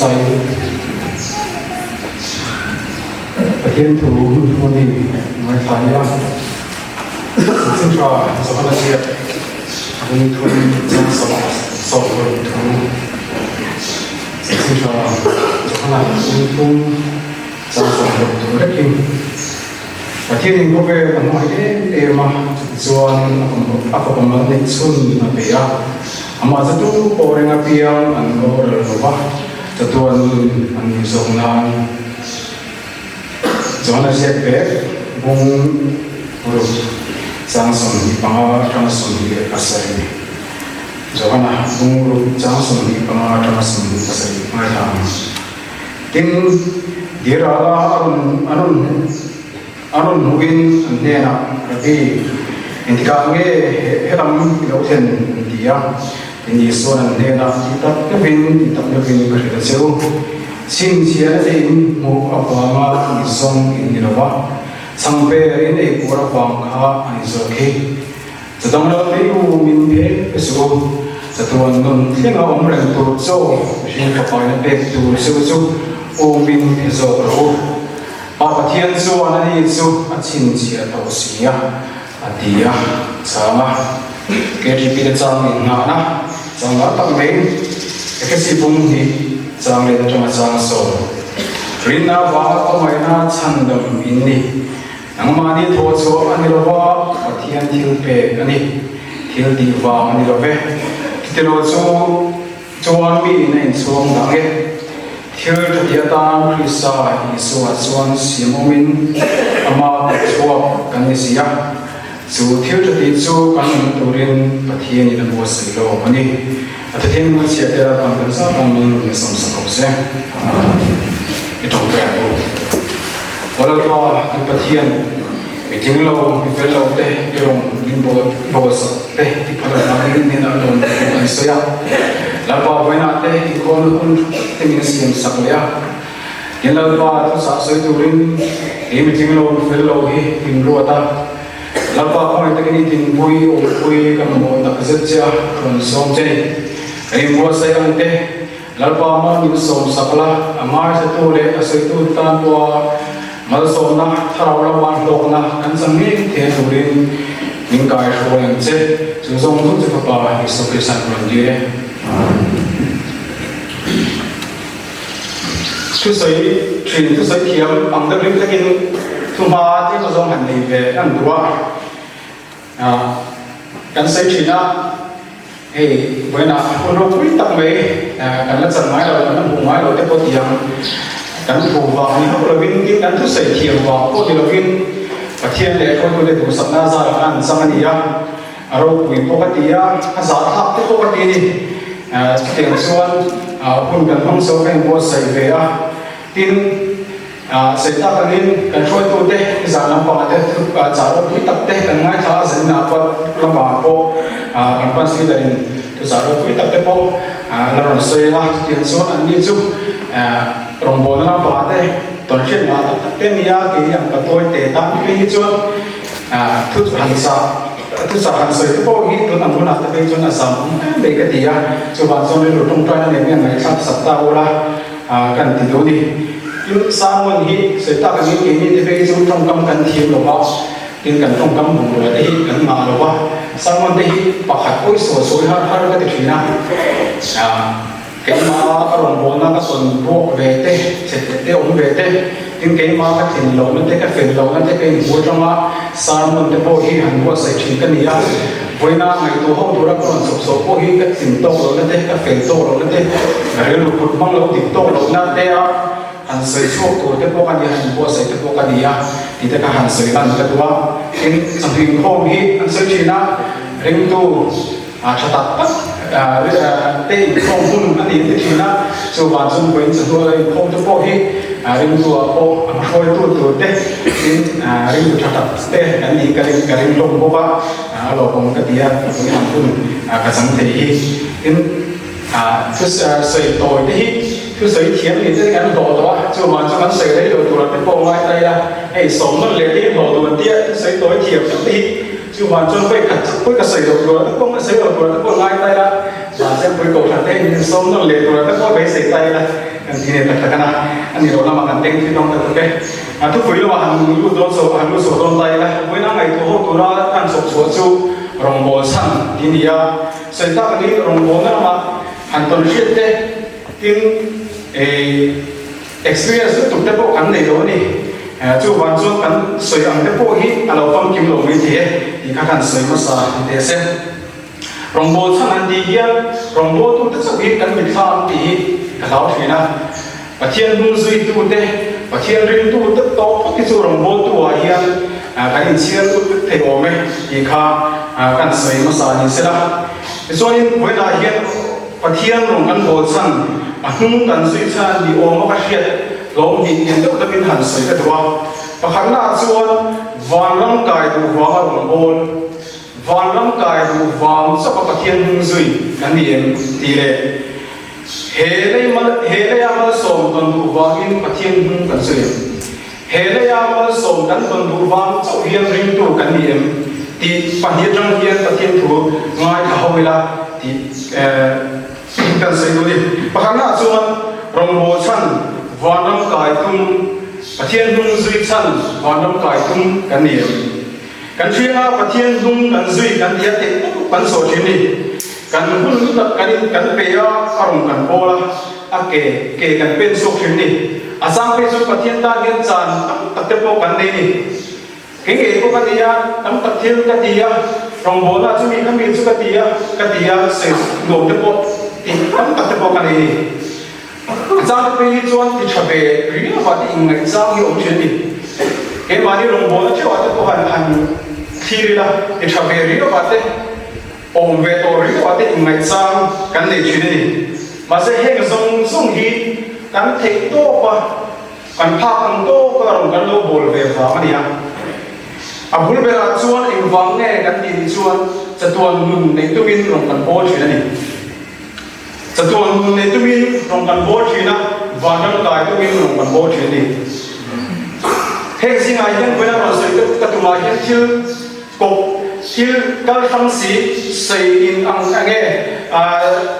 Sai Pathian thu hun thu ani ngaithla ila Chanchin tha Johana ziak bung thum chang 26 thu Chanchin tha Johana bung thum chang 26 thu vekin Pathianin khawvel a hmangaih em em a, chutichuan a fapa mal neih chhun a pe a, amah chatu pawh reng apiang an boral lo va, chatuan nun an nih zawk nan chuan a ziak vek. Bung ruk chang 25 atanga 27 Johana bung ruk chang 25 atanga 27 ngaithla ang. Tin, Dirala a rawn a rawn a rawn hmuhin an hnenah, Rabbi, engtikah nge helam i lo thlen? an ti a. Tin, Isua'n an hnenah, Ti tak deuhin, ti tak deuhin ka hrilh a che u. Chhinchhiahna te in hmuh avanga mi zawng in ni lo va, changper in ei pur avang kha a ni zawk hi. Chutang lo tei u min phe pe suh u, chatuan nun thlenga awm reng tur chaw mihring fapaina pek tur cheu chu u min phe zawk rawh u. Pa Pathian chuan ani chu a chhinchhiah tawh si a, a ti a chhang a. KTP te chang innghahna chang lar tak mai Ephesi bung hnih chang let atanga chang sawm rinna avanga khawngaihna chhandam in ni. Nangmahni thawh chhuah a ni lo va, Pathian thil pek a ni. Thil tih vang a ni lo ve. Chutilo chu chuan miin a inchhuang dang e. Thil tha ti atan Krista Isua chuan siam awmin ama kut chhuak kan ni si a. Chu thil tha tih chu kan awm turin Pathianin a buatsaih lo a ni. A thuthleng hmang chhiah te ral kan zat angin min sawmsak khawp se. I tawngtai ang u. Aw Lalpa, kan Pathian, mi tling lo, mi fel lo te i rawn min bawlsak te i phal avangin hnenah lawm thu kan sawi a. Lalpa vawiinah te inkhawmna hun te min siamsak leh a. Tin Lalpa thuchah sawi turin kei mi tling lo, mi fel lo hi min ruat a. Lalpa khawngaih takin i dinpui, i awmpui ka mamawh tak zet che a, rawn sawm che ni. Kan inbuatsaih ang te, Lalpa mal min sawmsak la, a ngaithatu leh a sawitu tan pawha malsawmna, thlarau lama hlawkna kan chang ngei thei turin min kaihruai ang che. Chu zawng zawng chu Fapa Isua Krista'n rawn dil e. Thusawi thin, thusawi thiam ang deuh ring takin thuhma tlem azawng han nei ve an duh a, kan sawi thin a, hei vawiinah hun ropui tak mai kan la chan ngai lo, kan la hmuh ngai lo te pawh ti ang, kan phu vang ni hauh lovin tin kan thusawi thiam vang pawh ni lovin Pathian leh hruaitute duhsakna zarah khan an chang a ni a, a ropui pawh ka ti a, a zahthlak te pawh ka ti a ni. Chutiang chuan hun kan hmang zo ka inbuatsaih ve a, tin sawi tak angin kan hruaitute zan lampangah te chah ropui tak te kan ngaithla a, zaninah pawh lamah pawh kan branch leader in thuchah ropui tak te pawh la rawn sawi a, chutiang chuan anni chu rawngbawlna lampangah te tawnhriat ngah tak tak te a ni a, kei ang ka tawi te tan phei hi chuan thu han chah. Thuchah han sawi te pawh hi tun ang hunah te phei chuan a zam awm em mai ka ti a, chuvang chuan rilru tawngtaina nen hian ngaihthlak sak ta ula kan ti duh a ni. Tin, sermon hi sawi tak angin keini te phei chu tawngkam kan thiam lo va, tin kan tawngkam bungrua te hi kan ngah lo va, sermon te hi pakhat pawh i sawi sawi har har ka ti thin a. Keimah ka rawngbawlna ka tawn buak ve te, chhe te te awm ve te, tin keimah ka tlin lohna te, ka fel lohna te ka inhmu atanga sermon te pawh hi han buatsaih thin ka ni a. Vawiina ngaihtuah ho tura ka rawn chawp chawh pawh hi ka tlin tawk lohna te, ka fel tawk lohna te, ka rilru kut hmang lo dik tawk lohna te a han sawi chhuak tur te pawh ka ni a, han buatsaih te pawh ka ni a tih te kha han sawi lan ka duh a. Tin, chawhnu inkhawm hi an sawi thin a, ringtu, A tha tak tak te inkhawm hun a ni ti thin a, chuvang chuan vawiin chawhnu a inkhawm te pawh hi ringtu ah pawh a hruaitu tur te tin ringtu tha tak te kan nih ka ring ka ring hlawm bawk a, a lawmawm ka ti a, vawiin ang hun ka chang thei hi. Tin, thusawi tawi te hi thusawi thiam ni te kan hlawh tawh a, chuvang chuan kan sawi rei lo tur ah te pawh ngai ta ila, hei sawm nawn leh te hi hlawh duh an tia thusawi tawi thiam tak te hi. Chuvang chuan vawi khat chauh pawh ka sawi loh tur a te pawh sawi loh tur a te pawh ngai ta ila, mahse pui kohhran te in sawm nawn leh tur a te pawh beisei ta ila kan ti nei tak tak a na. A ni loh lamah kan teng thil dawng ta tuk e. A thupui lamah han lut dawn chho han lut chho dawn ta ila, vawiina ngaihtuah ho tura kan chawp chhuah chu rawngbâwl chhan tih a ni a. Sawi tak angin rawngbâwlna lamah han tawn hriat te tin eh Experience lutuk te pawh kan nei lo a ni. Chuvang chuan kan sawi ang te pawh hi a lo famkim lo mai thei e tih kha kan sawi hmasa ni teh se. Rawngbâwl chhan an tih hian rawngbâwltute chauh hi kan mitthla ang tih hi ka hlau thin a. Pathian hnung zuitute, Pathian ringtute tawh phawt hi chu rawngbâwltu ah hian kan inchhiar lut vek thei awm e tih kha kan sawi hmasa ni sela. Tichuanin vawiinah hian Pathian rawng kan bawl chhan, a hnung kan zui chhan ni awma ka hriat hlawm hnih lian deuh deuhin han sawi ka duh a. Pakhatnaah chuan vanram kai duh vanga rawn bawl, vanram kai duh vang chauha Pathian hnung zui kan ni em tih leh he lei mal he leia malsawm tawn duh vangin Pathian hnung kan zui em? He leia malsawm kan tawn duh vang chauh hian ringtu kan ni em tih pahnih atang hian Pathian thu ngaithla ho ila tih kan sawi duh a ni. Pakhatnaah chuan rawngbâwl chhan vanram kai tum, Pathian hnung zui chhan vanram kai tum kan ni em? Kan hrianga Pathian hnung kan zui kan ti a teh pawh kan sawi thin ni. Kan hun lu tak kan in kan pe a, a rawn kan bawl a, a ke ke kan pen chhuak thin ni. A chang phei chuan Pathian tan hian chan tam tak te pawh kan nei ni. Kei ngei pawh ka ni a, tam tak thil ka ti a, rawngbawlna chu mi kha mi chu ka ti a, ka ti a, sawi nuam te pawh tih tam tak te pawh ka nei ni. A chang te phei hi chuan ti tha ve riau te inngaihchang hi awm thin a ni. Keimahni rawngbawlna theuhah te pawh han han thlir ila, ti tha ve riau te, Awm ve tawh ringawt te inngaihchang kan nei thin a ni. Mahse heng zawng zawng hi kan theih tawp a, kan phak ang tawk a rawn kan lo bawl ve vang a ni a. A bul berah chuan engvang nge kan tih ni chuan chatuan nun nei tumin rawn kan bawl thin a ni. Chatuan nun nei tumin rawn kan bawl thin a, vanram kai tumin rawn kan bawl thin a ni. Heng zingah hian vawiin a rawn sawi ka tumah hian thil Kawp thil kal hrang si sawi in ang eng e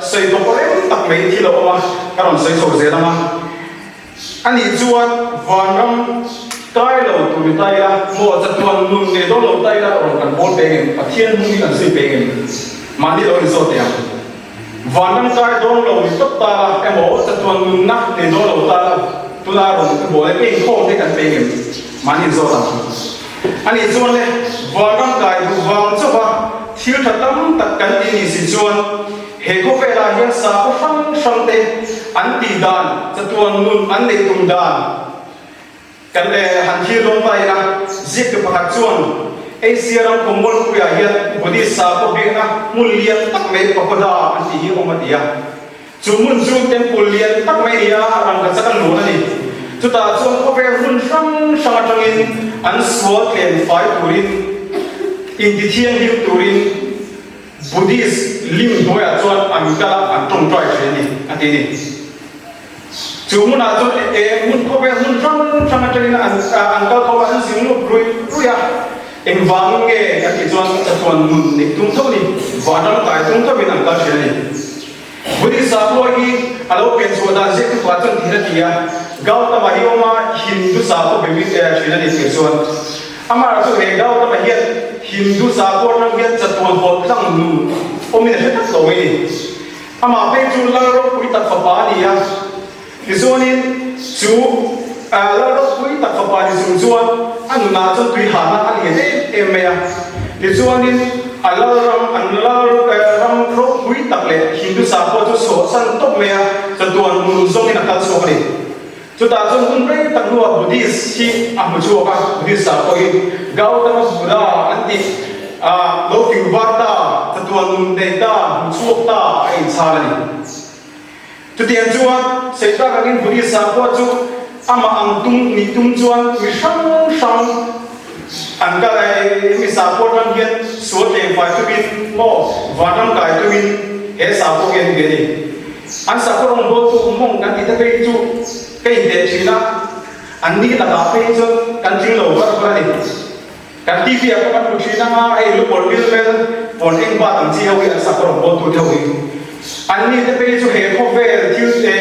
sawi kawp reng tak mai thil a awm a, ka rawn sawi chho zel ang a. A nih chuan vanram kai lo tur ni ta ila maw chatuan nun nei dawn lo ta ila rawn kan bawl peng em? Pathian hmung hi kan zui peng em? Mahni lo inzawt teh ang. Vanram kai dawn lo ni tawp ta la emaw chatuan nunna nei dawn lo ta la tuna rawn ka bawl e ka inkhawm te kan peng em? Mahni inzawt ang. A nih chuan le, vanram kai duh vang chauha thil tha tam tak kan tih ni si chuan he khawvelah hian sakhaw hrang hrang te an tih dan, chatuan nun an neih tum dan kan han thlir dawn ta ila. Ziaktu pakhat chuan Asia ram khawmualpuiah hian Buddhist sakhaw biakna hmun lian tak mai pagoda an tih hi awm a ti a. Chu hmun chu temple lian tak mai nia rangkachak a luan a ni. Chutah chuan khawvel hmun hrang hrang atangin an sual tlem fai turin, intithianghlim turin Buddhist lim hnuaiah chuan an kal a, an tawngtai thin a ni, a ti a ni. Chu hmunah chuan eng hmun khawvel hmun hrang hrang atangin an an kal khawp a, an zin lut ruih ruih a. Engvangin nge kan tih chuan chatuan nun neih tum tho a ni, vanram kai tum thovin an kal thin a ni. Buddhist sakhua hi a lo pian chhuah dan ziak tupa chuan thin a ti a, Gautama hi awm a Hindu sakhua be mi thin a ni tih chuan amah chu he Gautama hian Hindu sakhua atang hian chatuan haw tlang nun awmin a hre tak lo mai ni. Amah phei chu Lal ropui tak fapa a ni a, tichuanin chu Lal ropui tak fapa ni chung chuan a nunah chuan tui hahna a lian em em mai a, tichuanin a lal ram an lal ram ropui tak leh Hindu sakhua chu chhuahsan tawp mai a, chatuan nun zawngin a kal chhuak a ni. Chutah chuan hun rei tak hnuah Buddhist hi a hmu chhuak a, Buddhist ah pawhin Gautama Buddha an tih ah lo fing var ta, chatuan nun nei ta, hmu chhuak ta a inchhal a ni. Chutiang chuan Satan angin Buddhist ah pawh chu amah ang tum nih tum chuan mi hrang hrang an kal a, hemi sakhaw atang hian sual tlengfai tumin maw vanram kai tumin he sakhaw hi an be a ni. An sakhaw rawngbawltu mawng kan tih te phei chu ka inteh thin a, an ni lakah phei chuan kan tling lo var var a ni. Kan TV ah pawh kan hmu thin anga hei lupawlh milmel pawn eng bat ang chi ho hi an sak rawng bawl tu theuh hi. Anni te phei chu he khawvel thil te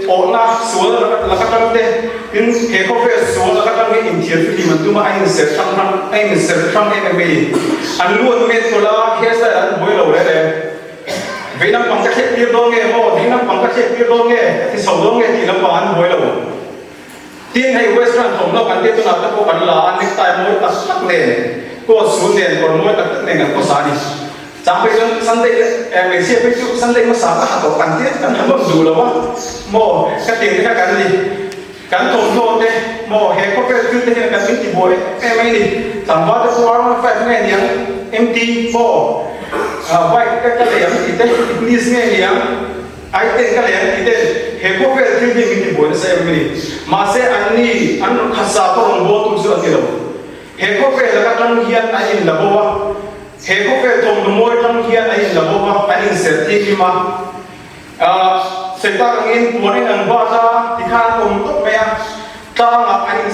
awhna sual laka tang te tin he khawvel sual laka tang hi inthiar fihlim an tum a, a inserh hrang hrang a inserh hrang em em mai ni. An lu an met tawlh a, hairstyle an buai lo reng reng. Vei lampang ka thlek tir dawn nge maw, ding lampang ka thlek tir dawn nge, ka ti chho dawn nge tih lampang an buai lo. Tin, hei western thawmhnaw kan tih tunah te pawh kan la a, necktie mawi tak tak nen, coat suit nen, kawr mawi tak tak nen kan khawsa a ni. Chang phei chuan Sunday leh eh hmeichhia phei chu Sunday hmasa ka ha tawh kan tia kan ha nawn duh lo a maw ka tih te kha kan ni. Kan thawmhnaw te maw he khawvel thil te hian kan min ti buai em em mai ni. Tlangval te pawh R15 nge niang MT maw bike te ka lei ang tih te Ignis nge niang. Ai ten ka leh an ti ten he khawvel thil hi min ti buai nasa em a ni. Mahse anni an rawn khat sa pawh rawn bawl tu chu an ni lo. He khawvel laka tang hian an in la bo a, he khawvel thawmhnaw mawi tang hian an in la bo a, an in serh thianghlim a. Ahh sawi tak angin puan in an bat a, tikhan an awm tawp mai a, tlangah an in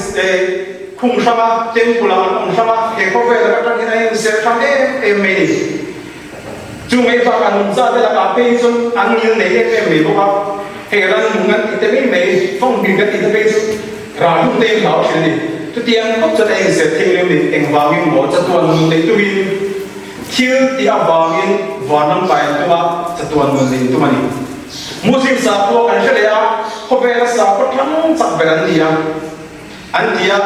khung hrang a, temple ah an awm hrang a, he khawvel laka tang hian an in serh hrang em em mai a ni. Chu mai bakah nungcha te lakah phei hi chuan an ngil nei em em mai bawk a, hei ran nung an tih te mai mai, fanghming kan tih te phei chu ral hlum te in hlau thin a ni. Chutiang khawp chuan a inzir thinghlim ni, engvangin maw chatuan nun nei tumin thil tih avangin vanram kai an tum a, chatuan nun nei an tum a ni. Muslim sakhua kan hre leh a, khawvela sakhua thlang chak ber an ni a. An ti a,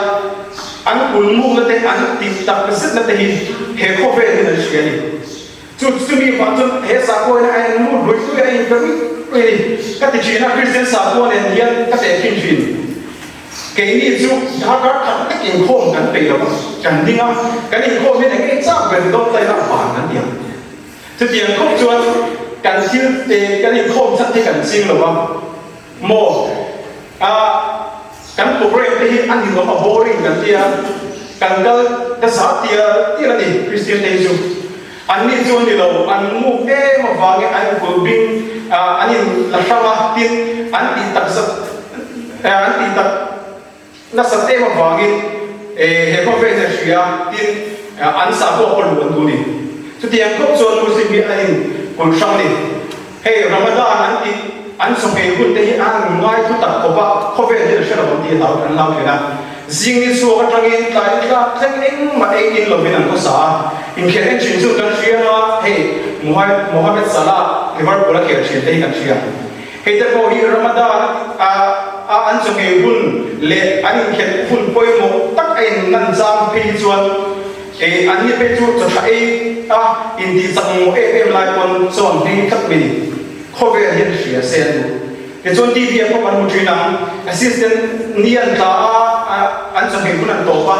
an kulmukna te, an tih tak zetna te hi he khawvel hian an hria a ni. Chu chumi vang chuan he sakhua hian a en lut ruih ruih a, a inpe ruih ruih a ni. Ka ti thin a, Kristian sakhua nen hian ka teh thin thin. Keini chu darkar khat lek inkhawm kan peih lo va, kan ding a, kan inkhawm hian eng nge chak ber dawn ta ila van kan ti ang. Chutiang khawp chuan kan thil te, kan inkhawm chhan te kan ching lo va. Maw? A, kan program te hi a ninawm a boring kan tia, kan kal ka zah tial tial a ni Christian te hi chu. An ni chu a ni lo, an muk em avangin an kul bing an in la hrang a, tin an tih tak zat an tih tak nasat em avangin he khawvel hi a hria, tin an sahpawh pawh luh an duh a ni. Chutiang khawp chuan Muslim hi an in kul hrang a ni. Hei Ramadan an tih an chawhmeh hun te hi a an ngai thu tak khawp a, khawvel hian a hre lo ang tih hlau an hlau thin a. Zing ni chhuak atangin tlai ni tlak thleng engmah eng in lovin an khawsa a. Inkhel en thin chu kan hria a, hei Mohamed Salah Liverpool a khel thin te hi kan hria. Hei te pawh hi Ramadan a a an chawhmeh hun leh an inkhelh hun pawimawh tak a in nan zam phei hi chuan Ei an ni phei chu chawtha ei a intih chak mawh em em lai pawn chuan hming tlat mai ni. Khawvel hian hria se an duh. Tichuan TV ah pawh kan hmu thin ang. Assistant ni an tla a, an chawhmeh hun an tawp a,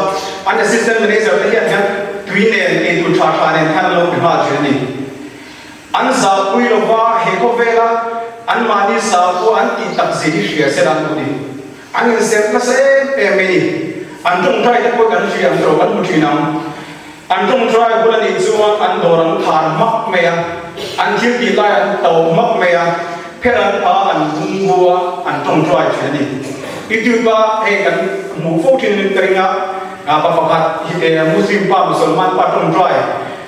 an assistant manager te hian hian tui nen, eitur tha tha nen khan an lo pe nghal thin a ni. An zahpui lova he khawvela anmahni zahpua an tih tak zia hi hria se la an duh ni. An inserh nasa em em mai ni. An tawngtai te pawh kan hria ang tawh kan hmu thin ang. An tawngtai bul a nih chuan an dawr an khar hmak mai a, an thil tih lai an to hmak mai a, pher an pha an bung bu a, an tawngtai thin a ni. YouTube a hei kan hmuh fo thin in ka ring a, pa pakhat hi Muslim pa Musalman pa tawngtai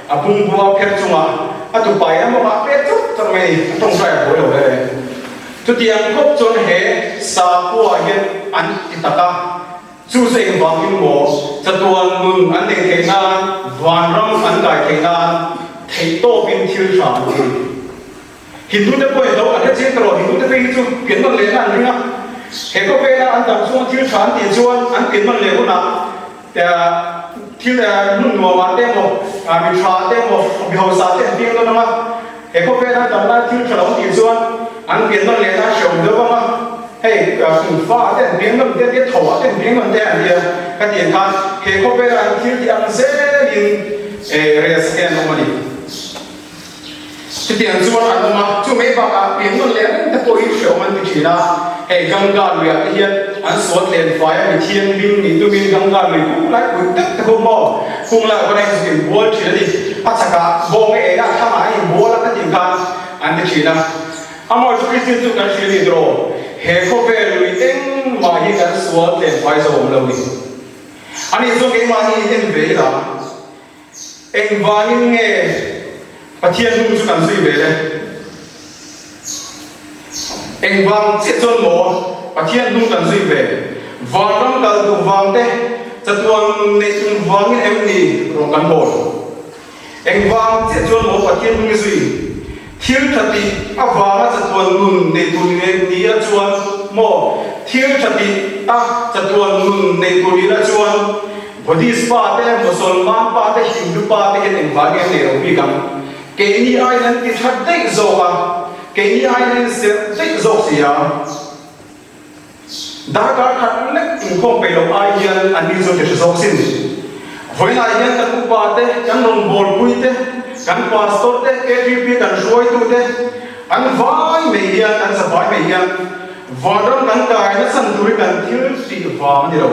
a bung bu a pher chungah a tupai a mawngah pek chawt chawt mai a ni, a tawngtai a buai lo hle. Chutiang khawp chuan he sakhua hian an ti tak a, chu chu engvangin maw chatuan nun an neih theih nan, vanram an kai theih nan theihtawpin thil hra an ti. Hindu te pawhin lo an hre chiang ta lo, Hindu te phei hi chu pian nawn lehna an ring a, he khawvela an dam chhunga thil hra an tih chuan an pian nawn leh hunah thil hmun nuamah te emaw, mi tha te emaw, mi hausa te an piang dawn ang a, he khawvela dam lai thil tha lo an tih chuan an pian nawn lehna a hrehawm deuh ang a, hei kum fa te an piang nawn te tia tho ah te an piang nawn te an tia ka tih ang khan he khawvela an thil tih ang zelin rel sak hian an awm a ni. Chutiang chuan an awm a, chu mai bakah pian nawn leh reng te pawh hi hrehawm an ti thin a, hei Ganga luiah te hian an sual tlen fai a, mi thianghlim nih tumin Ganga lui kung lai pui tak te khup maw, kung lai pawn a inzuk inbual thin a ni, a chakah bawng e a thlamah a inbual a ka tih khan an ti thin a. Amah chu Kristian chu kan hria ni tawh, he khawvel lui engmah hi kan sual tlen fai zo awm lo ni. Ani chu keimahni en ve ila. Engvangin nge Pathian hnung chu kan zui ve le? Engvang chiah chuan maw Pathian hnung kan zui ve? Vanram kal duh vang te, chatuan neih tum vangin em ni rawng kan bawl? Engvang chiah chuan maw Pathian hnung i zui? Thil tha tih avanga chatuan nun nei tur ni ila chuan maw? Thil tha tih a chatuan nun nei tur ni ila chuan Buddhist pa te, Mosolman pa te, Hindu pa te hian engvang nge an nei lo bik ang? Keini aiin an ti tha daih zawk a, keini aiin an inserh daih zawk si a. Darkar khat lek inkhawm peih loh ai hian an ni chu ti hre zawk sin. Vawiinah hian kan upa te, kan rawngbawlpui te, kan pastor te, KTP kan hruaitu te, an vai mai hian, an zavai mai hian vanram kan kai nachhan turin kan thil tih vang a ni lo.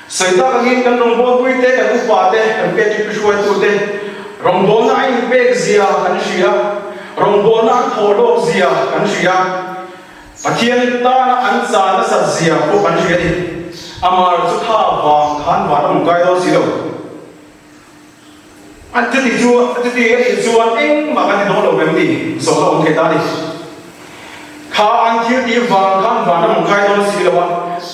Sawi tak angin kan rawngbawlpui te, kan upa te, kan KTP hruaitu te rawngbawlna a inpek zia kan hria, rawngbawlna an thawh lawk zia kan hria. Pathian tana an cha nasat zia pawh kan hria ni. Amar chu tha vang khan van a rawn kai dawn si lo. An chuti chu chuti a nih chuan engmah kan ti dawn lo em ni? Zawhna awm thei ta a ni. Kha an thil tih vang khan van a rawn kai dawn si lo a,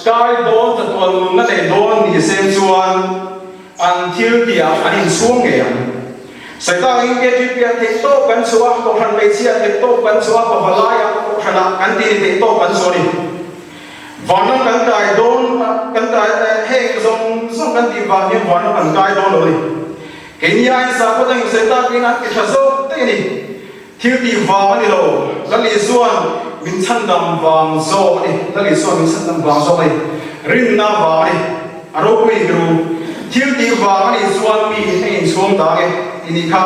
kai dawn chatuan nunna nei dawn ni se chuan An thil tihah an inchhung ngei ang. Saitangin KTP ah theih tawp kan chhuah a, Kohhran hmeichhia ah theih tawp kan chhuah a, pavalai ah Kohhran ah kan tih ni theih tawp kan chhuah a ni. Vanram kan kai dawn kan kai heng zawng zawng kan tih vang hian vanram kan kai dawn lo a ni. Keini aiin sakhaw dangin Saitangin an ti tha zawk daih a ni. Thil tih vang a ni lo, Lal Isua'n min chhandam vang zawk a ni, Lal Isua'n min chhandam vang zawk a ni, rinna vang a ni, a ropui in ru. Thil tih vang a nih chuan mi in a inchhuang dang e tih nih kha.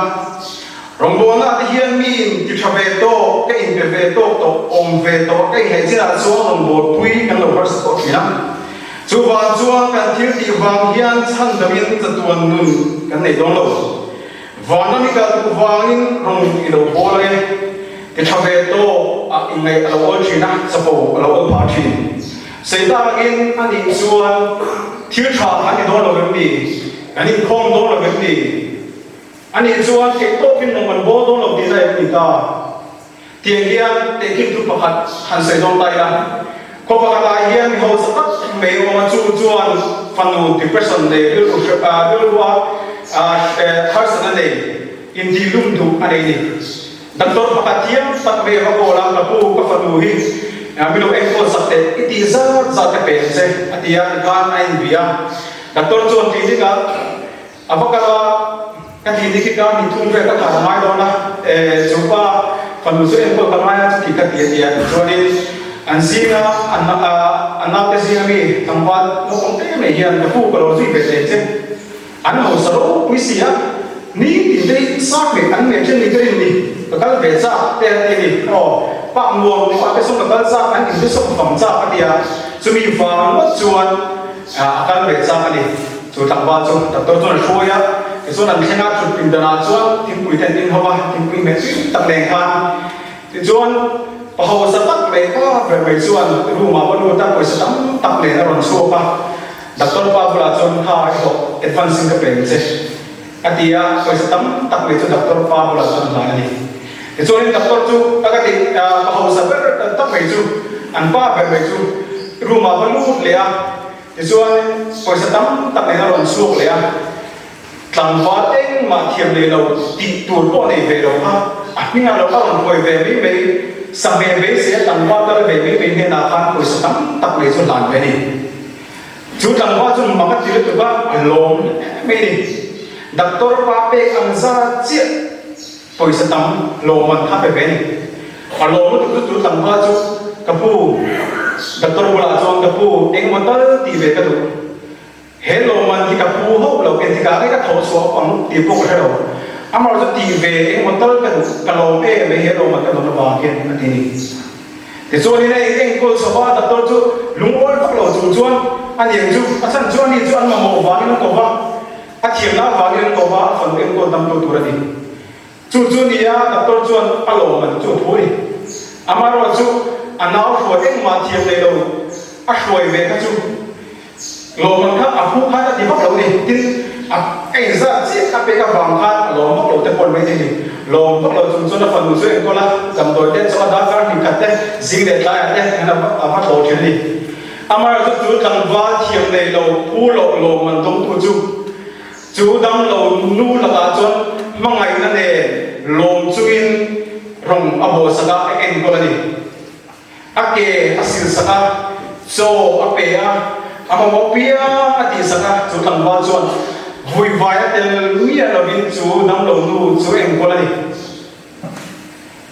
Rawngbawlna te hian mi in ti tha ve tawk, ka inpe ve tawk tawh, awm ve tawh, ka innghaih chinah chuan rawngbawlpui kan lo harsa tawh thin a. Chuvang chuan kan thil tih vang hian chhandamin chatuan nun kan nei dawn lo. Vanram i kal duh vangin rawng i lo bawl ang e, ti tha ve tawk a inngaih a lo awl thin a, chapo a lo awl phah thin. Sei tak angin a nih chuan thil tha an ni dawn lo em ni? Kan inkhawm dawn lo em ni? A nih chuan theih tawkin rawng kan bawl dawn lo tihna em ni ta? Tiang hian tehkhin thu pakhat han sawi dawn ta ila, khaw pakhatah hian mi hausa tak mai awm a, chu chuan fanu depression nei rilru rilrua harsatna nei intihlum duh a nei ni. Doctor pakhat thiam tak mai a va call a, ka pu ka fanu hi mi lo enkawl sak teh i tih zat zat ka pe ang che a ti a, tikhan a inbia. Doctor chuan clinic ah A va kal a, ka tih ni khi ka ni thum vel ka thah a ngai dawn a, eh chu pa fanu chu enkawl ka ngai a chuti ka ti a ti a, tichuanin an zinga an an naute zinga mi tlangval naupang te mai hian ka pu ka lo zui ve thei che, an hausa ropui si a, ni tin te hi sak leh an meh then ni ka rin ni, ka kal ve chak te an ti a ni, aw pak nuam deuh ah te sawn ka kal chak an in te sawn ka fang chak a ti a, chumi vang ngawt chuan a kal ve chak a ni. Chu tlangval chu doctor chuan a hruai a, tichuan an thleng a, thut pindanah chuan thingpui te an in ho a, thingpui hmeh tui tak nen khan. Tichuan pa hausa tak mai pa ber mai chuan room ah va lut a, pawisa tam tak nen a rawn chhuak a, doctor pa bulah chuan kha i hlawh advance in ka pe ang che a ti a, pawisa tam tak mai chu doctor pa bulah chuan a hlai a ni. Tichuanin doctor chu ka ka tih pa hausa ber tak mai chu an pa ber mai chu room ah va lut leh a, Tichuan, pawisa tam tak nen a rawn chhuak leh a, tlangval engmah thiam leh lo tih tur pawh nei ve lo kha a hmingah lo a rawn hawi ve mai mai, sahmeh beisei a tlangval kal ve mai mai hnenah khan pawisa tam tak nei chu hlan ve a ni. Chu tlangval chu mak a ti lutuk a, a lawm hle mai a ni. Doctor pa pek ang zat chiah Pawisa tam lawmman kha pe ve ni. A lawm lutuk chu chu tlangval chu ka pu doctor bulah chuan ka pu engemaw tal tih ve ka duh. He lawmman hi ka pu hauh lo engtikah nge ka thawh chhuah ang tih pawh ka hre lo. Amaherawh chu tih ve engemaw tal ka duh ka lawm em mai he lawmman ka dawn avang hian a ti ni. Tichuanin a enkawl chho a, doctor chu lungawi vak lo chung chuan a niang chu a chhan chu ani chu an mamawh vangin a ko va. A thiamna avangin an kawm a, a fanu enkawl damtu tur a ni. Chu chu ni a, doctor chuan a lawmman chu a phu a ni. Amaherawh chu a nau hruai engmah thiam nei lo a hruai ve kha chu lawmman kha a phu khan a ti vak lo a ni. Tin, a engzat chiah a pek avang khan a lawm vak lo te pawh an mai thei ni. Lawm vak lo chung chuan a fanu chu enkawl a, damdawi te chaw a darkar hnih khat te, zing leh tlaiah te hian a va thlawh thin a ni. Amaherawhchu chu tlangval thiam nei lo phu loh lawm an dawngtu chu chu damlo nu lakah chuan hmangaihna nen lawm chungin rawng a bawhsak a, a enkawl a ni. A ke a silsak a, chaw a pe a, a mamawh piang a tihsak a, chu tlangval chuan vuivai a tel miah lovin chu damlo nu chu enkawl a ni.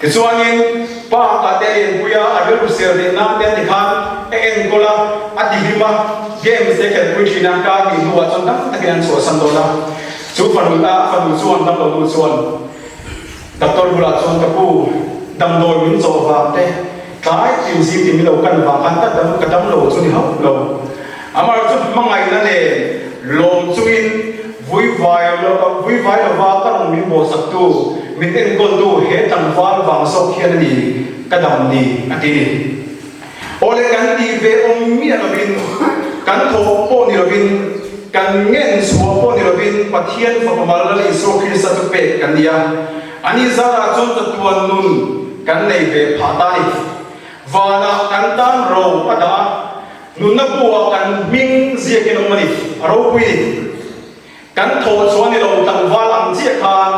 Tichuanin pa ka te lianpui a, a rilru sel theih nan te ti khan a enkawl a, a tihlim a, games te khelhpui thin a, ka tih hnuah chuan dam takin an chhuahsan dawn a. Chu fanu ta a fanu chuan damlo nu chuan doctor bulah chuan ka pu damdawi min chawh vang te tlai tin zing tin min lo kan vang khan ka dam ka damlo chu ni hauh lo. Amah chu hmangaihna nen lawm chungin Vuivai vuivai lova ka rawn min bawhsaktu, min enkawltu he tlangval vang zawk hian a ni ka dam ni, a ti ni. Awle kan tih ve awm miah lovin, kan thawh pawh ni lovin, kan ngen chhuah pawh ni lovin Pathian Fapa mal Lal Isua Krista chu pek kan ni a, ani zarah chuan chatuan nun kan nei ve phah ta a ni. Vanah kan tan ro a dah a. Nunna buah kan hming ziakin awm a ni, a ropui ni. Kan thawh chuan i lo tlangval ang chiah khan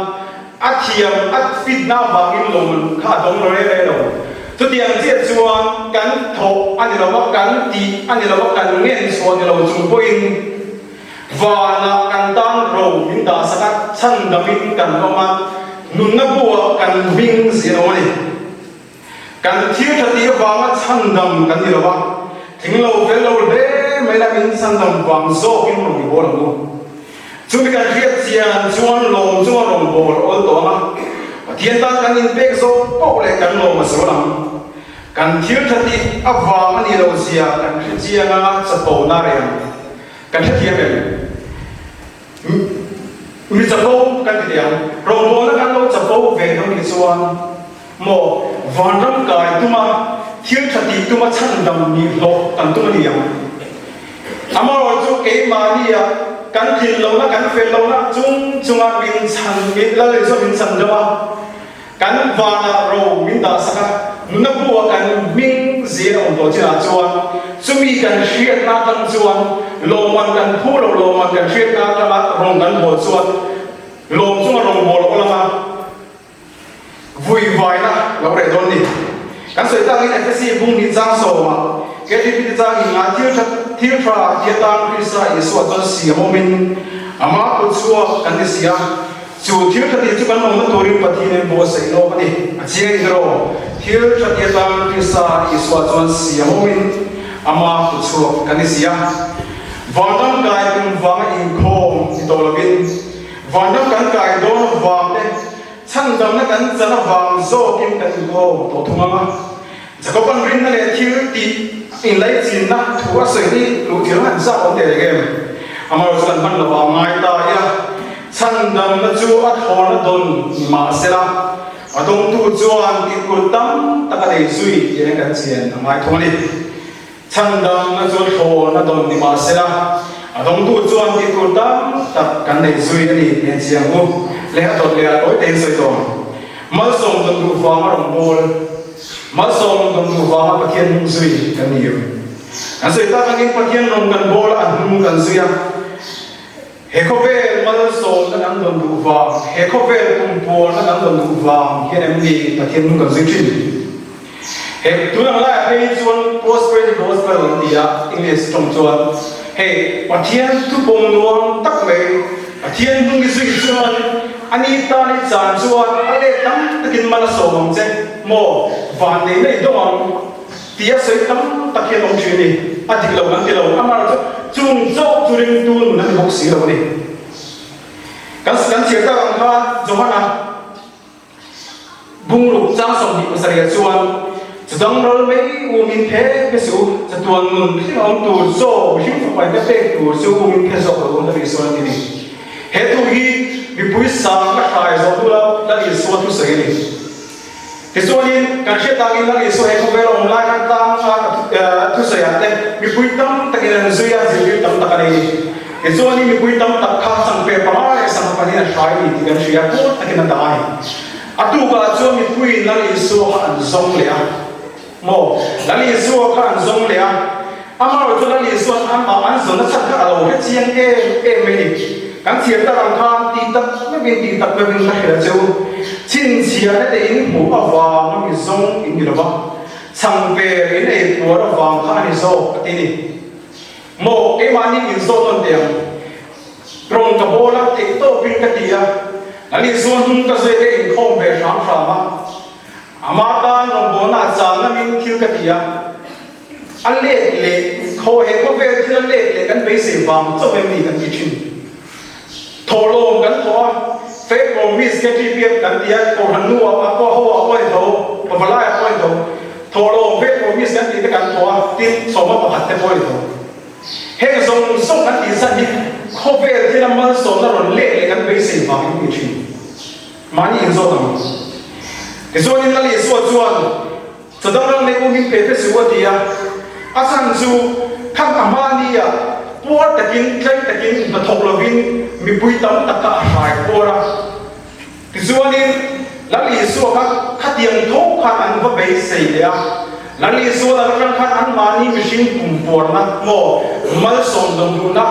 a thiam a fitna avangin lawm kha a dawng lo reng reng lo. Chutiang chiah chuan kan thawh a ni lo a, kan tih a ni lo a, kan ngen chhuah ni lo chung pawhin vanah kan tan ro min dah sak a, chhandamin kan awm a, nunna buah kan hming ziah awm a ni. Kan thil tha tih avanga chhandam kan ni lo a, thing lo fel lo hle mai la min chhandam vang zawkin rawn i bawl ang u. Chumi kan hriat chian chuan lawm chunga rawn bawl awl tawh ang a, Pathian tan kan inpek zawk poh leh kan lawm a zual ang. Kan thil tha tih avang a nih loh zia kan hre chiang a, chapo na reng kan hrethiam em? Mi chapo kan ti teh ang. Rawngbawlna kan lo chapo ve dawn nih chuan maw vanram kai tuma thil tha tih tuma chhandam nih hlawh kan tum a ni ang. Amaherawhchu keimahnia kan tlin lohna kan fel lohna chung chunga min chhan min Lal Isua min chhan deuh a. Kan vanah ro min dah sak a, nuna bu-a kan hming zir a awm tawh chinah chuan chumi kan hriatna atang chuan lawmman kan phu lo, lawmman kan hriatna atanga rawng kan bawl chuan lawm chunga rawng bawl a awm a, vuivaina lo reh dawn ni. Kan sawi tak in Efesi bung hnih chang sawmah KTP te changin nga thil tha thil tha ti atan Krista Isua chuan siam awmin ama kut chhuak kan ti si a. Chu thil tha tih chu kan awmna turin Pathian in buatsaih lawk a ni. A chiang in rawh, thil tha tih atan Krista Isua chuan siam awmin ama kut chhuak kan ni si a. Vanram kai tum vanga inkhawm ni tawh lovin, vanram kan kai dawn avang te, chhandamna kan chan avang zawkin kan inkhawm tawh thung ang a. Jakoban rinna leh thil tih inlaichinna thu a sawi hi luhthil han zak awm teh reng em? Amaherawhchu kan hman lovah a ngai ta ila, chhandamna chu a thlawrna dawn ni mah sela, a dawngtu chuan tihtur tam tak a nei zui tih hian kan chian a ngai thung a ni. Chhandamna chu thlawrna dawn ni mah sela, a dawngtu chuan tihtur tam tak kan nei zui a ni tih hian chiang u leh a dawt leh a tawi tein sawi tawh ang. Malsawm dawn duh vanga rawngbâwl, malsawm dawn duh vanga Pathian hnung zui kan ni em? Kan sawi tak angin Pathian rawn kan bâwl a, a hnung kan zui a. He khawvêl malsawmna kan dawn duh vang, he khawvêl kumpualna kan dawn duh vang hian em ni Pathian hnung kan zui ṭhin? He tun ang laiah phei hi chuan Prosperity Gospel an ti a, English tawng chuan. Hei Pathian thupawm nuam tak mai, Pathian hnung i zui chuan a ni tan i chan chuan a let tam takin mal a sawm ang che maw, van neihna i dawng ang tih a sawi tam tak hian awm thin a ni. A dik lo kan ti lo, amaherawhchu chung chauh chu ringtu nun a ni bawk si lo a ni. Kan kan chhiar tak ang kha Johana. Bungruk chang 27 ah chuan chudang ral mai umin phe phe su, chatuan nun thleng a awm tur chaw mihring fapa in ka pek tur chu umin phe zawk lo Lal Isua an ti ni. He thu hi mipui sang a hrai zawh hnu la Lal Isua thusawi a ni. Tichuanin kan hriat takin Lal Isua he khawvel a awm lai khan tlang a thusawi ah te mipui tam takin an zui a, zirtir tam tak a nei ni. Tichuanin mipui tam tak kha changpe panga leh sangha pahnihin a hrai a ni tih kan hria, puar takin a dah a ni. A tukah chuan mipuiin Lal Isua kha an zawng leh a. Maw? Lal Isua kha an zawng leh a. Amaherawhchu Lal Isua'n amah an zawn nachhan kha a lo hre chiang em em mai ni. Kan chhiar tak ang khan tih tak meuhin tih tak meuhin ka hrilh a che u. Chhinchhiahna te in hmuh avanga mi zawng in ni lo va, chhang vel in ei puar avang kha a ni zawk a ti ni. Maw, keimahni in zawt nawn teh ang. Rawng ka bawl a, theih tawpin ka ti a. Lal Isua hnung ka zui ka inkhawm ve hram hram a. Ama tan rawngbawlna a chang namin thil ka ti a. A let leh khaw he khawvel thil a let leh kan beisei vang chauh em ni kan ti thin. Thawhlawm kan thawh a, Faith or Miss KTPF kan ti a, Kohhran nu ah a pawh ho ah pawh a ni tho, Pavalai ah pawh a ni tho. Thawhlawm Faith or Miss kan tih te kan thawh a, tin sawma pakhat te pawh a ni tho. Heng zawng zawng kan tih zat hi khawvel thila malsawmna rawn let leh kan beisei vang in ni thin. Mahni inzawt ang. Tichuanin Lal Isua chuan Chawdang ram nei umin pe fe suh a ti a, a chhan chu khan a hmani ah puar takin tlai takin hnathawk lovin mipui tam tak kha a hrai puar a. Tichuanin Lal Isua kha khatiang tho khan an va beisei leh a, Lal Isua lal atang khan anmahni mihring pum puarna maw malsawm dawng duhna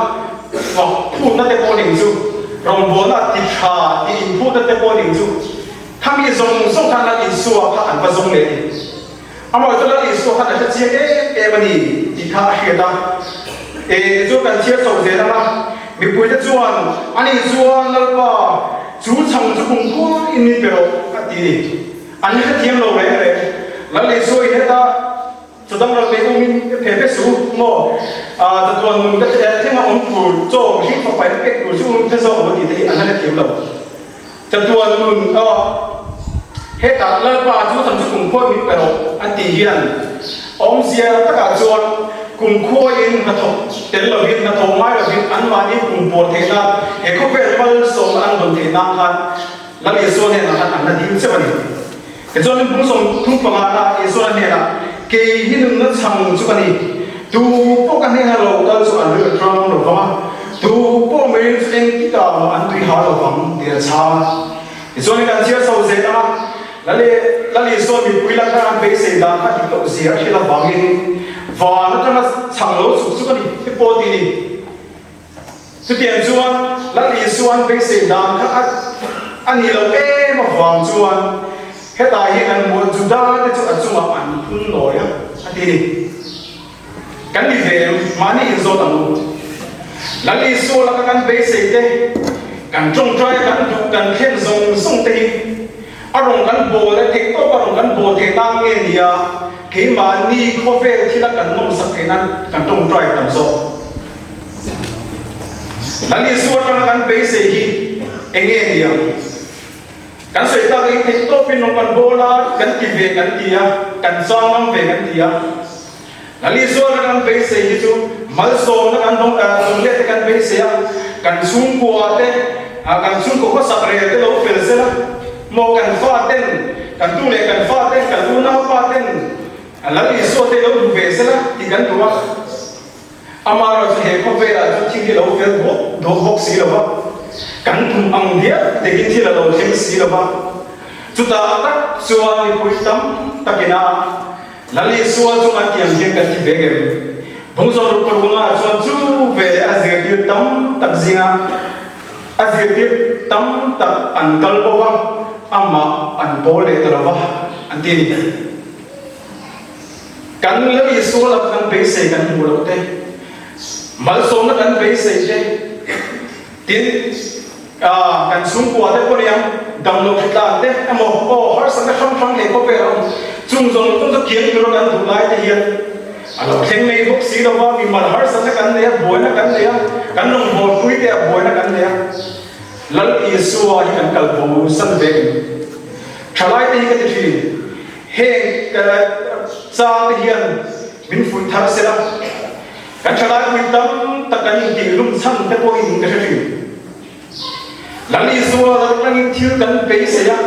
fak phutna te pawh ning chu, rawngbawlna ti tha tih inphutna te pawh ning chu, Khami zawng zawng khan Lal Isua kha an va zawng leh a ni. Amaherawhchu Lal Isua khan a hre chiang em em a ni tih kha a hriat a. E, tichuan kan chhiar chho zel ang a, mipuite chuan ani chuan Lalpa, chu chhang chu kum khuain min pe rawh a ti a ni. An hrethiam lo reng reng. Lal Isua in heta Chudang ram leh umin phe pe su maw? Chatuan nun ka thleng a awm tur chaw mihring fapa in pek tur chu umin phe zawk lo tih te hi an la hrethiam lo. Chatuan nun hetah Lalpa chu chang chu kumkhua min pe rawh a tih hian awmzia takah chuan kumkhua in hnathawk tel lovin hnathawk ngai lovin anmahni kumpuar theih nan he khawvel malsawmna an dawn theih nan khan Lal Isua hnenah khan an la dil cheu a ni. Tichuan bung 35 na Isua hnenah, Kei hi nunna chhang chu ka ni, tu pawh ka hnena lo kal chu an rilh hrang lo vang a, tu pawh meiin chu engtikah mah an tui har lo vang, tih a chhang a. Tichuan kan chhiar chho zel ang a, Lal Isua mipui lakna an beisei dan kha dik loh zia a hrilh avangin van atanga chhang lo chhuk chu ka ni, ti pawh ti ni. Chutiang chuan Lal Isua an beisei dan kha a nih loh em avang chuan hetah hian an hmuh a, Juda te chu a chungah an phun nawi a, a ti ni. Kan ni ve em? Mahni inzawt ang u. Lal Isua laka kan beisei te, kan tawngtai a kan duh kan thlen zawng zawng te hi a rawn kan bawl a, theihtawp a rawn kan bawl theih nan nge nia keimahni khawvel thila kan nawmsak theih nan kan tawngtai tam zawk. Lal Isua atanga kan beisei hi eng nge ni ang? Kan sawi tak in theih tawpin rawng kan bawl a, kan ti ve kan ti a, kan chang ngam ve kan ti a. Lal Isua atanga kan beisei hi chu malsawmna kan dawng let te kan beisei a, kan chhungkua te, kan chhungkaw khawsak rel te lo fel sela, maw kan fa ten, kan tu leh kan fa ten, kan unaupa ten Lal Isua te lo duh ve sela tih kan duh a. Amaherawh chu he khawvelah chuan thil hi a lo fel duak duak bawk si lo va, kan tum ang diak takin thil a lo thleng si lo va. Chutah tak chuan mipui tam takin a Lal Isua chu an tiang hian kan ti ve ngem. Bungzawm ruk parukna chuan chu ve leh a zirtir tam tak zinga a zirtir tam tak an kal bo va, amah an pawl leh ta lo va an ti a ni. Kan Lal Isua lam kan beisei kan hmuh loh te, malsawmna kan beisei te, tin kan chhungkua te pawh nia dam loh hritlan te emaw aw harsatna hrang hrang leh khawvel a awm chung zawng zawng chu kiang tura kan duh lai te hian a lo thleng mai bawk si lova, mimal harsatna kan nei a, buaina kan nei a, kan rawngbawlpui te ah buaina kan nei a, Lal Isua hi kan kal bo san ve em? Thalai te hi ka ti thin. Heng chang te hian min fuih thar se la, kan thalai pui tam tak kan intih lum chhan te pawhin ka hre thin. Lal Isua lal atangin thil kan beisei a,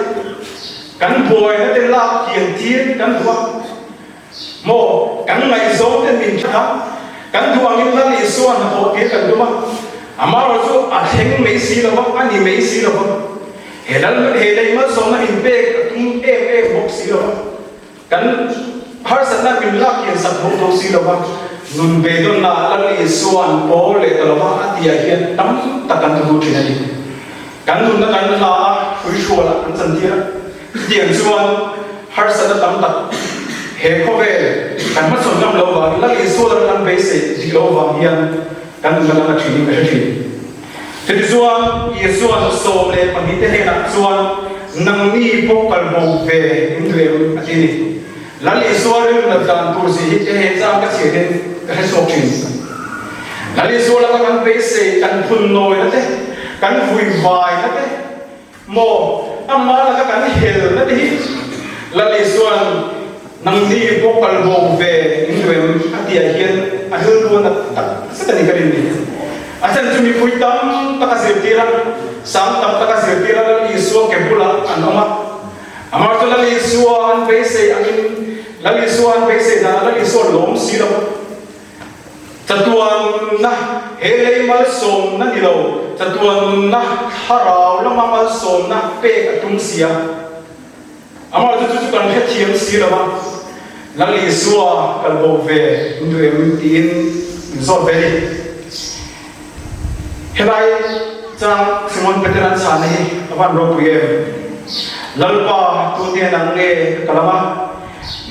kan buaina te lak hian thil kan duh a, maw kan ngaihzawng ten min that a, kan duh angin Lal Isua hnathawh tir kan tum a. Amaherawhchu a thleng mai si lo va, a ni mai si lo va, he lal he lei malsawmna min pek a tum em em bawk si lo va, kan harsatna min lak kian sak bawk tho si lo va, nun beidawnna Lal Isua'n pawl leh ta lo va a tihah hian tam tak kan tudu thin a ni. Kan nunna kan hla a, hruihrualah kan chantir a. Chutiang chuan harsatna tam tak he khawvel kan hmachhawn ngam lo vangin Lal Isua lam kan beisei dik lo vang hian kan nunna kan la thin in ka hre thin. Chutichuan Isua'n 12 te hnenah chuan nangni pawh kal bo ve in duh em a ti ni. Lal Isua rilru nat dan tur zih hi he chang ka chhiat in ka hre chhuak thin. Lal Isua laka kan beisei kan phun nawina te, kan vuivaina te, Maw, amah laka kan helna te hi Lal Isua'n nangni pawh kal bo ve in duh em? a tih ah hian a rilru a nat tak zet a ni ka rin ni. A chan chu mipui tam tak a zirtir a, sang tam tak a zirtir a, Lal Isua ke bulah an awm a. Amah chu Lal Isua an beisei angin Lal Isua an beisei danah Lal Isua lawm si lo. Chatuanna, he lei malsawmna ni lo, chatuanna thlarau lama malsawmna pek a tum si a. Amah chu chu chu kan hrethiam si lo va, Lal Isua kal bo ve in duh em tiin min zawt ve a ni. Helai chang Simon Peter an chhahna hi a van ropui em? Lalpa, tunge nang nge ka kal ang a?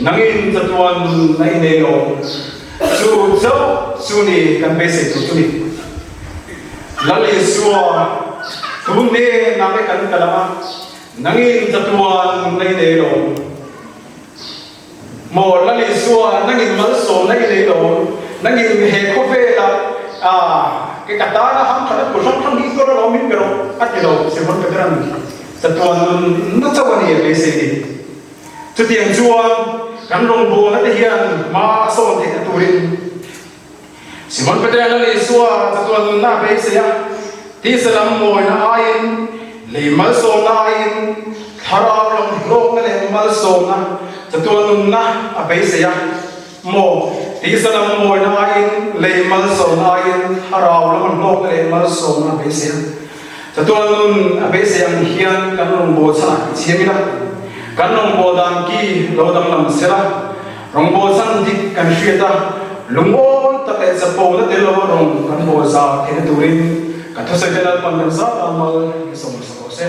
Nangin chatuan na i nei lo. Chu chauh chu ni kan beisei tur chu ni. Lal Isua, tunge nang nge kan kal ang a? Nangin chatuan na i nei lo. Maw Lal Isua, nangin malsawmna i nei lo. Nangin he khawvela ke ka tana hamthatna tur hrang hrang hi i tuar alawm min pe rawh a ti lo. Simon Peteran chatuan nunna chauh a ni a beisei ni. Chutiang chuan kan rawngbawlna te hian hma a sawn theihna turin Simon Petera Lal Isua chatuan nunna a beisei a, tisa lam mawina aiin, lei malsawmna aiin, thlarau lam hlawkna leh malsawmna chatuan nunna a beisei a. Maw, tisa lam mawina aiin, lei malsawmna aiin, thlarau lam hlawkna leh malsawmna a beisei a. Chatuan nun a beisei ang hian kan rawngbâwl chhanah i chhiam ila, kan rawngbâwl dan ki lo danglam sela, rawngbâwl chhan dik kan hriat a, lungawn tak leh chapona tel lova rawng kan bâwl zâ theihna turin kan thusawi te Lalpan kan zât a mal i sawm hmasa rawh se.